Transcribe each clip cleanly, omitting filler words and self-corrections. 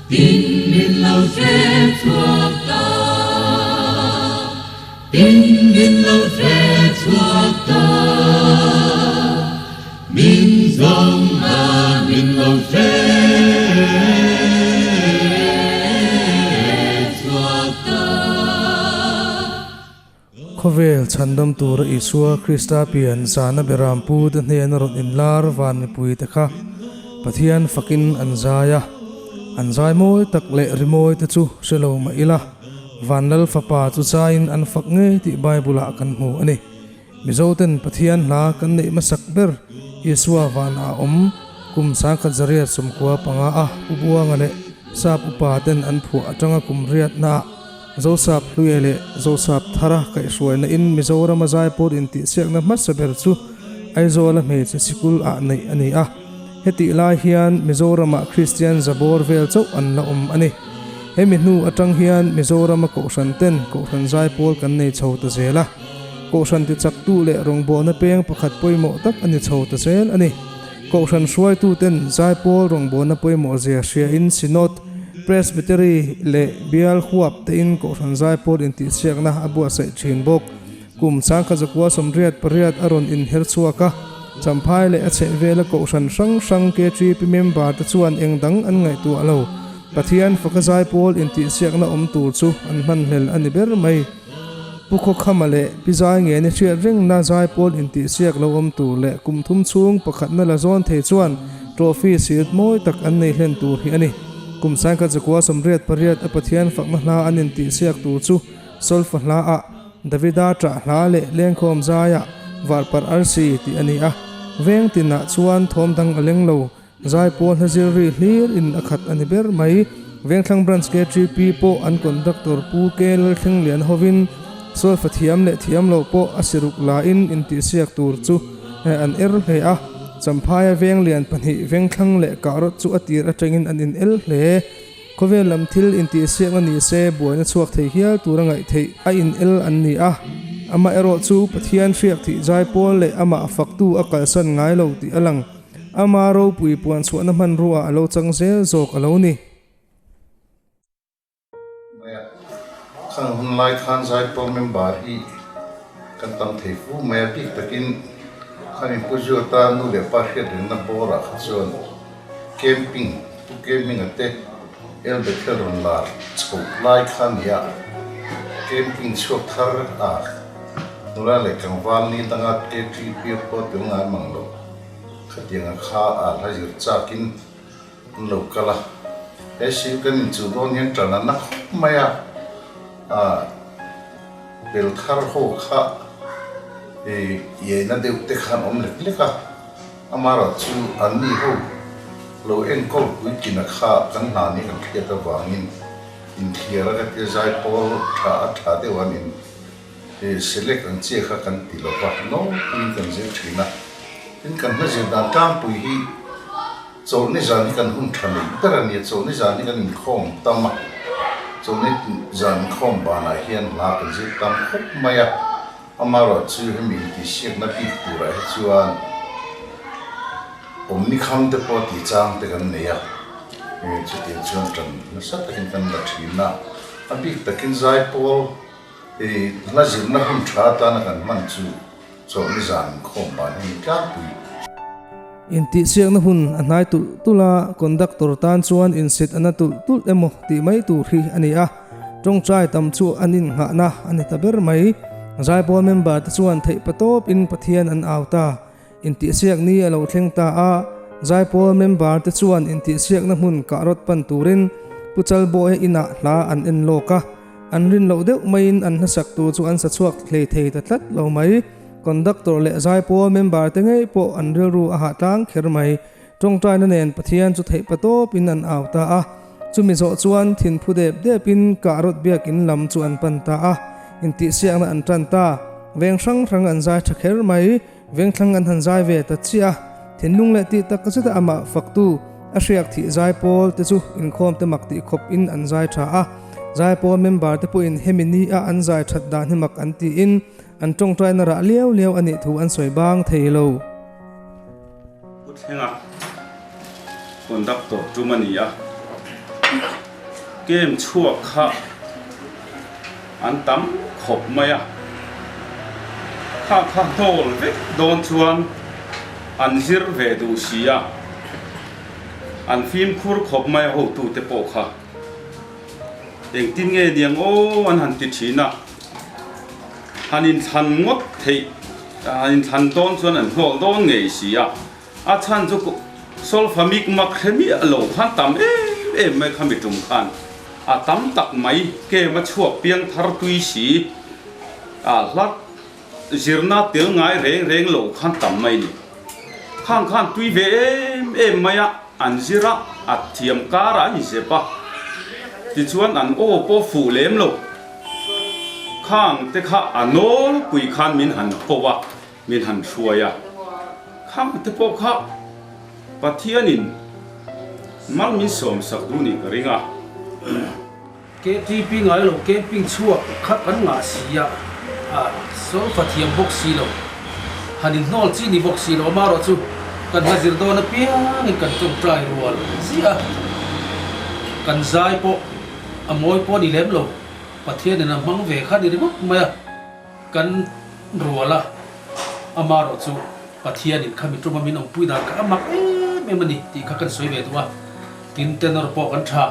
Tin min lo hre chhuak ta, tin min lo hre chhuak ta, min zawng a min lo hre chhuak ta. Khawvel chhandam tura Isua Krista pian zana Berampu te hnena rawn inlar van mipui te kha Pathian fakin an zai a. An zai mawi tak leh rimawi te chu hre lo mah ila, Vanlal Fapa chu zaiin an fak ngei tih Bible ah kan hmu a ni. Mizoten Pathian hla kan neih hmasak ber Isua vanah a awm kum 1995 a Pu Buanga leh Sap upa ten an phuah atanga kum riatnaah Zosap Hluia leh Zosap Thara kaihhruaina in Mizorama zaipawl intihsiakna hmasa ber chu Aizawla hmeichhe sikul ah neih a ni a. Hetih lai hian Mizoramah Kristian zabawr vel chauh an la awm a ni. Hemi hnu atang hian Mizorama Kohhran ten Kohhran zaipawl kan nei chho ta zel a. Kohhran tichaktu leh rawngbawlna peng pakhat pawimawh tak a ni chho ta zel a ni. Kohhran hruaituten zaipawl rawngbawlna pawimawh zia hriain Synod, Presbytery leh Bial huap tein Kohhran zaipawl intihsiakna a buatsaih thin bawk. Kum 1988 a rawn inher chhuak a, Champhai leh a chhehvela Kohhran hrang hrang KTP member te chuan eng dang an ngaihtuah lo. Pathian faka zaipawl intihsiakna awm tur chu an hmanhlel a ni ber mai. Pu Khawkhama leh Pi Zai Ngeni hriat rengna zaipawl intihsiak lo awm tur leh kum thum chhung pakhatna la zawn thei chuan trophy silt mawi tak an nei hlen tur hi a ni. Kum 1988 a Pathian fakna hla an intihsiak tur chu Solfa hla ah Davida ṭah hla leh lengkhawm zaiah Varparh arsi tih a ni a, veng tinah chuan thawm dang a leng lo. Zaipawl hlazir ri hlir in a khat a ni ber mai. Vengthlang Branch KTP pawh an Conductor Pu K Lalthlenglian hovin Solfa thiam leh thiam lo pawh a siruk lain intihsiak tur chu an er hle a. Champhaia Venglian pahnih Vengthlang leh Kahrawt chu a tir atangin an in el hle. Khawvel lam thil intihsiakna ni se buaina chhuak thei hial tura ngaih theih a in el an ni a. Amaherawh chu Pathian hriak thih zaipawl leh amah faktu a kalsan ngai lo tih a lang. Ama ropui puan chhuahna hmanrua a lo chang zel zawk a lo ni. Maia, Khang hun lai khan Zaipawl member hi kan tam thei fu mai a, bik takin khan in pu Zuata nu leh pa hriat rengna bawrah kha chuan camping, pu camping a te El Bethel rawn lar chhoh lai kha nia camping chhuak thar a nula leh tlangval ni danga KTP pawh tel ngai mang lo. Khatianga kha a hla zir chakin an lo kal a, he siu kan inchuh dawn hian tan a na khawp mai a, ah bel thar ho kha i iaina deuh te khan awm lek lek a, amaherawhchu an ni ho lo enkawl puitlina kha kan hna ni kan hriat avangin inthiar a ka tia zaipawl tha a tha deuh an in He select ang chiah kha kan ti lo va, naupui kan zir thin a. Tin, kan hla zir dan tlangpui hi chawlhni zan hi kan hun tha nei ber a nia, chawlhni zan hi kan inkhawm tam a, chawlhni zan inkhawm banah hian hla kan zir tam khawp mai a, amaherawhchu hemi intihsiakna bik turah hi chuan awmni kham te pawh tih chang te kan nei a, chutiang chuan tan nasa takin kan la thin a, a bik takin zaipawl. I hla zirna hun tha atana kan hman chu chawlhni zan inkhawm ban hi ni tlangpui. Intihsiakna hun a hnai tulh tulh a, conductor tan chuan insit a na tulh tulh emaw tih mai tur hi a ni a, tawngtai tam chu an innghahna a ni ta ber mai. Zaipawl member te chuan theih patawp in Pathian an au ta. Intihsiak ni a lo thleng ta a, Zaipawl member te chuan intihsiakna hmun kahrawt pan turin Pu Chalbawiha inah hla an en lawk a, an rin loh deuh maiin an hlasak tur chu an sa chhuak hlei thei ta tlat lo mai. Conductor leh Zaipawl member te ngei pawh an rilru a hah tlang kher mai. Tawngtaina nen Pathian chu theih patawpin an au ta a, chumi zawh chuan thinphu dep depin kahrawt biakin lam chu an pan ta a, intihsiakna an tan ta. Veng hrang hrang an zai tha kher mai. Vengthlang an han zai ve ta chiah a, thinlung leh tih tak zeta amah faktu a hriak thih zai pawl te chu inkhawm te mak tih khawp in an zai tha a, zai pawl member te pawhin hemi ni a an zai that dan hi mak an tiin an tawngtaina rah liau liau a nih thu an sawi bang thei lo. Pu Thlenga conductor tum a ni a. Camp chhuak kha an tam khawp mai a, kha kha hnawl vek dawn chuan an zir ve duh si a, an fimkhur khawp mai a hotute pawh kha. Engtin nge niang aw an han ti thin a, han inthlan ngawt theih, han inthlan dawn chuan an hnawl dawn ngei si a, a chhan chu solfa mik mak hre miah lo khan tam em em mai kha mi tum khan a tam tak mai kem a chhuak piang thar tui si a hlat zirna tel ngai reng reng lo khan tam mai ni. Khang khan tui ve em em mai a, an zir a, a thiam kar a inzep a, tichuan an aw pawh fuh lem lo. Khang te kha a nawlpui khan min han ho a, min han hruai a. Khang te pawh kha Pathianin mal min sawmsak duh nih ka ring a. KTP ngai lo camping chhuak kha kan ngah si a, a solfa thiam bawk si lo, han inhnawl chi ni bawk si lo, amaherawh chu kan hla zir dawn apiangin kan tawngtai rual ziah a, kan zai pawh a mawi pawh a ni lem lo, Pathianin a hmang ve kha ni ringawt mai a, kan rual a, amaherawh chu Pathianin khami tuma min awmpui dan kha a mak em em a ni tih kha kan sawi ve duh a, tin tenor pawh kan tha.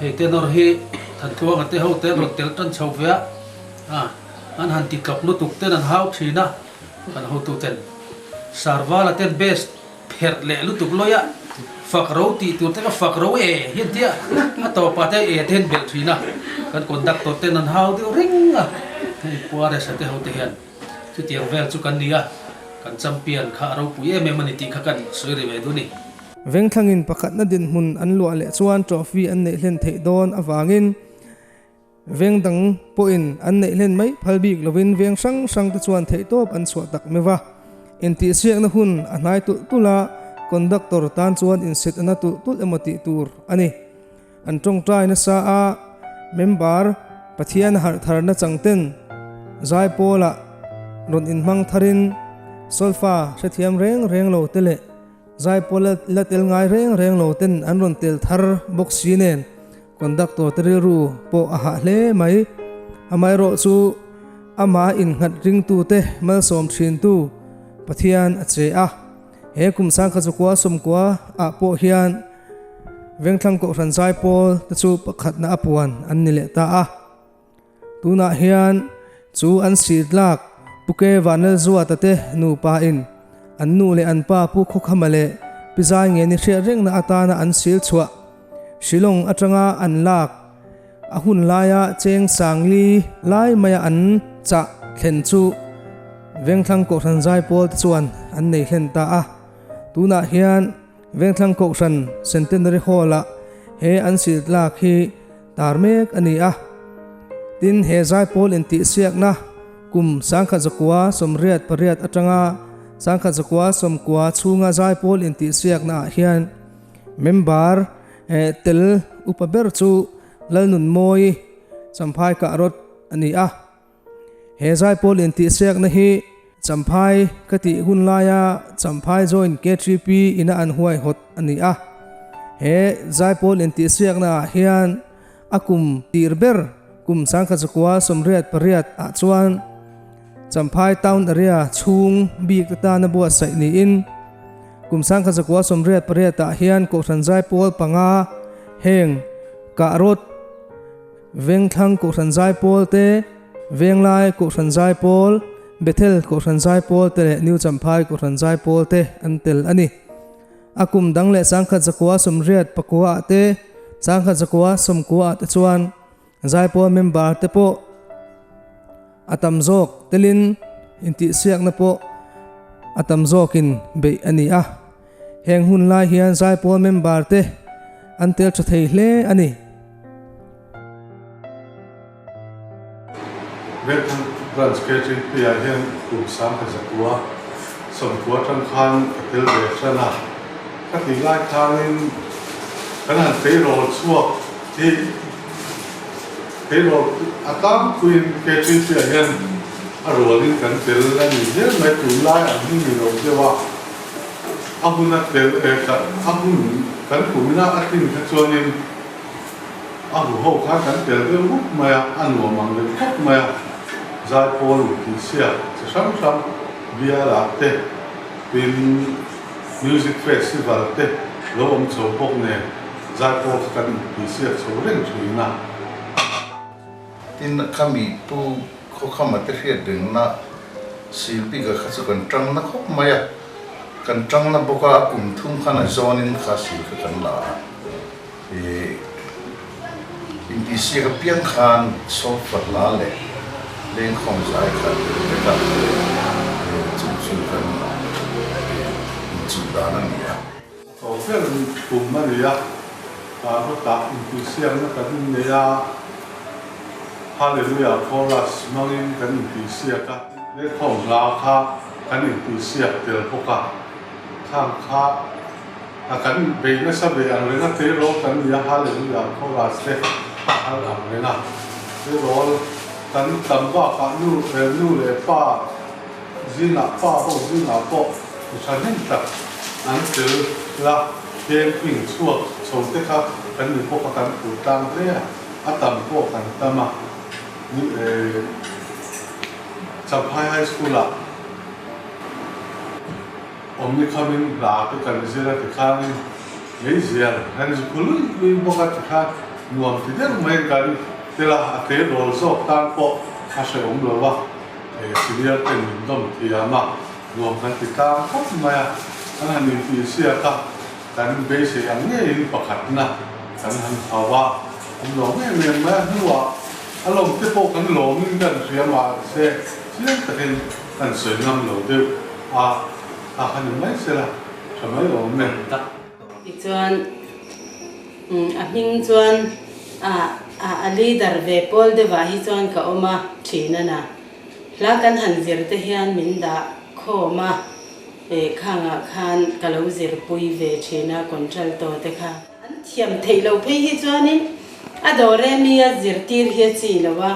Hei tenor hi Thantluanga te ho te an rawn tel tan chho ve a, a an han ti tlawk lutuk ten an hau thin a, kan hotu ten Sarvala ten bass pherh leh lutuk lawi a, fak ro tih tur te kha fak ro e hian tia a tawpah te e te hian belh thin a, kan conductor ten an hau deuh reng a, hei Puaresa te ho te hian chutiang vel chu kan ni a, kan champion kha a ropui em em a ni tih kha kan sawi ri ve duh a ni. Vengthlangin pakhatna dinhmun an luah leh chuan trophy an neih hlen theih dawn avangin veng dang pawhin an neih hlen mai phal bik lovin veng hrang hrang te chuan theihtawp an chhuah tak meuh a. Intihsiakna hun a hnai tulh tulh a, conductor tan chuan insit a na tulh tulh emaw tih tur a ni. An tawngtai nasa a, member Pathian harh tharna changten Zaipawlah rawn inhmang tharin solfa hrethiam reng reng lo te leh Zaipawl la tel ngai reng reng lo ten an rawn tel thar bawk si nen conductor te rilru pawh a hah hle mai. Amaherawh chu amah innghat ringtute malsawm thintu Pathian a che a. He kum sangkhat zakua sawmkua ah pawh hian Vengthlang Kohhran Zaipawl te chu pakhatna a puan an ni leh ta a. Tunah hian chu an sitlak Puke Vanlalzuata te nupa in an nu leh an pa Pu Khawkhama leh Pi Zai nge ni hriat rengna atana an sil chhuah Shillong atanga an lak a hun laia cheng sangli lai maia an chah thlen chu Vengthlang Kohhran Zaipawl te chuan an nei hlen ta a. Tunah hian Vengthlang Kohhran Centenary Hall-ah he an siltlak hi Tar mek a ni a. Tin, he zaipawl intihsiakna kum 1988 atanga 1990 chhunga zaipawl intihsiakna ah hian member tel upa ber chu Lalnunmawi Champhai Kahrawt a ni a. He zaipawl intihsiakna hi Champhai ka tih hun laia Champhai Joint KTP ina an huaihawt a ni a. He zaipawl intihsiakna ah hian a kum tir ber kum 1988 ah chuan Champhai Town Area chhung bik atana buatsaih niin kum 1988 ah hian Kohhran Zaipawl panga heng Kahrawt, Vengthlang Kohhran Zaipawl te, Venglai Kohhran Zaipawl, Bethel Kohhran Zaipawl te leh New Champhai Kohhran Zaipawl te an tel a ni. A kum dang leh 1989 ah te, 1990 ah te chuan Zaipawl member te pawh a tam zawk telin intihsiakna pawh a tam zawkin beih a ni a. Heng hun lai hian Zaipawl member te an tel tha thei hle a ni. Vengthlang Branch KTP ah hian kum 1990 atang khan ka tel ve tan a, ka tih lai khanin kan han tleirawl chhuak hi tleirawl a tlangpuiin KTP ah hian a rualin kan tel a ni hial mai, tunlai ang hi ni lo deuh a. A hun a tel eh a hun kan kumina a tlin kha chuanin. A huho khan kan tel deuh rup mai a, a nuam ang reng khawp mai a. Zaipawl intihsiak chi hrang hrang bialah te, tin Music Festival te lo awm chho bawk nen zaipawl kha kan intihsiak chho reng thin a. Tin, khami Pu Khawkhama te hriat rengna sil bik ah kha chu kan tang na khawp mai a, kan tang na bawk a, kum thum khan a zawnin kha sil kha kan la a, ih intihsiak apiang khan sofa hla leh lengkhawm zai kha tel vek a, chu chu kan inchuh dan a ni a. Tho ber kum a ni a, rawtah intihsiakna kan innei a, Hallelujah Chorus hmangin kan intihsiak a, Lehkhawm hla kha kan intihsiak tel bawk a, khang kha kan bei nasa ve ang reng a, tleirawl kan ni a, Hallelujah Chorus te a har ang reng a, tleirawl kan tam bakah nu nu leh pa zingah pa ho zingah pawh mi thahnem tak an tel la, camping chhuak chho te kha kan ni bawk a, kan phur tlang hle a, a tam pawh kan tam a, ni Champhai High School ah awm ni khamin hla te kan zir a tikhanin meizial kan zu khu lui lui bawk a tikhan nuam ti deuh mai kan tel a, a tleirawl zawk tan pawh a hrehawm lo a. Senior ten min dawm thiam a, nuam kan ti tlang khawp mai a, kan han intihsiak a, kan beisei ang ngeiin pakhatna kan han hau a, kan lawm em em mai a, hnuah a lawm te pawh kan lawmin kan hria mahse chiang takin kan sawi ngam lo deuh a, a han in mai sela tha mai awm e. Tichuan a hming chuan a a leader ve pawl deuhah hi chuan ka awm a thin a na. Hla kan han zir te hian min dah khawm a, eh khangah khan ka lo zirpui ve thin a contralto te kha. An thiam theih loh phei hi chuanin a dawr e mi a zirtir hi a chi lo a,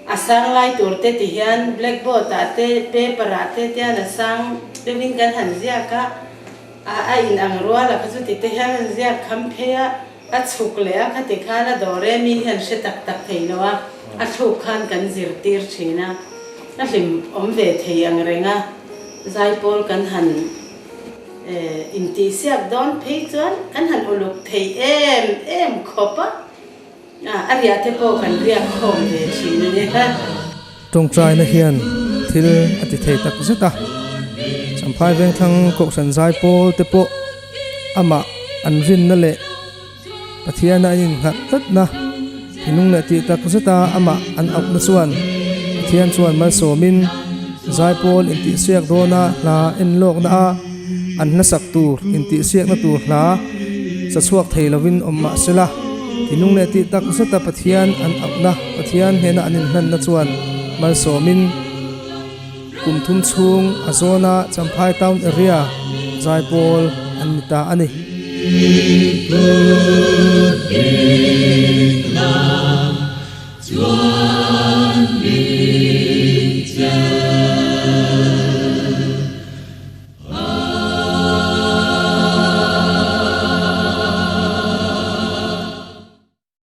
A sang lai tur te ti hian blackboard ah te paper ah te tian a sang deuhin kan han ziak a, a a in ang rual a kha chu ti te hian an ziak kham phei a, a chhuk leh a khati khan a dawr e mi hian hre tak tak thei lo a, a thluk khan kan zirtir thin a, a hlim awm ve thei ang reng a, zaipawl kan han intihsiak dawn phei chuan kan han uluk thei em em khawp a. A riah te pawh kan riak khawm ve thin a nia. Tawngtaina hian thil a ti thei tak zet a, Champhai Vengthlang Kohhran Zaipawl te pawh amah an rinna leh Pathiana an innghat tlatna thinlung leh tih tak zeta amah an auhna chuan Pathian chuan malsawmin Zaipawl intihsiak dawna hla enlawkna a an hlasak tur intihsiakna tur hla sa chhuak thei lovin awm mah sela, thinlung leh tih tak zeta Pathian an auhna, Pathian hnena an inhlanna chuan malsawmin kum thum chhung a zawna Champhai Town Area zaipawl an ni ta a ni.